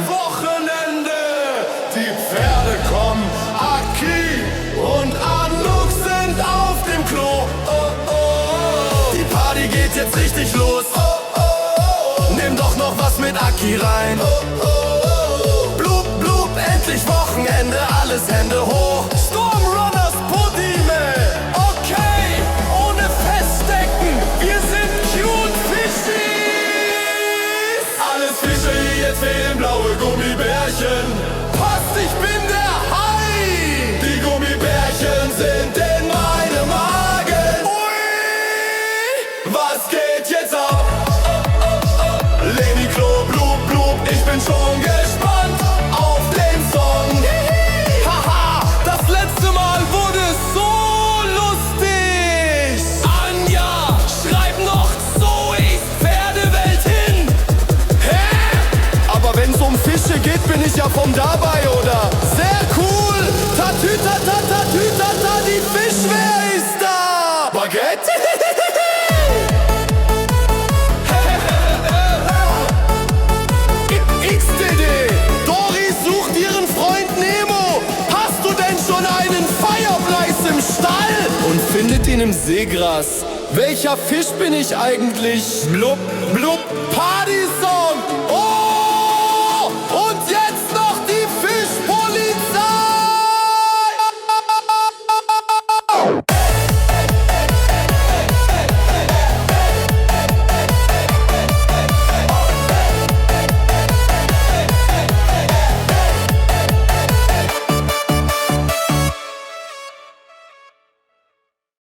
Wochenende. Die Pferde kommen, Aki und Anluk sind auf dem Klo. Oh, oh. Die Party geht jetzt richtig los. Oh, oh. Nimm doch noch was mit Aki rein. Oh, oh. Blub, blub, endlich Wochenende, alles Hände hoch. Stormrunners Podime. Okay, ohne Festdecken, wir sind cute Fischis. Alles Fische, jetzt fehlen blaue Gummibärchen. Passt, ich bin der Hai. Die Gummibärchen sind in meinem Magen. Ui, was geht jetzt ab? Leni Klo, blub, blub, ich bin schon gespannt auf den Song. Haha, das letzte Mal wurde es so lustig. Anja, schreib noch Zoes Pferdewelt hin. Hä? Aber wenn's um Fische geht, bin ich ja vom dabei, oder? Sehr cool. Tatütata, tatütata, die Fischwehr ist da. Baguette? XDD, Dory sucht ihren Freund Nemo. Hast du denn schon einen Fireblaze im Stall? Und findet ihn im Seegras. Welcher Fisch bin ich eigentlich? Blub, blub, Party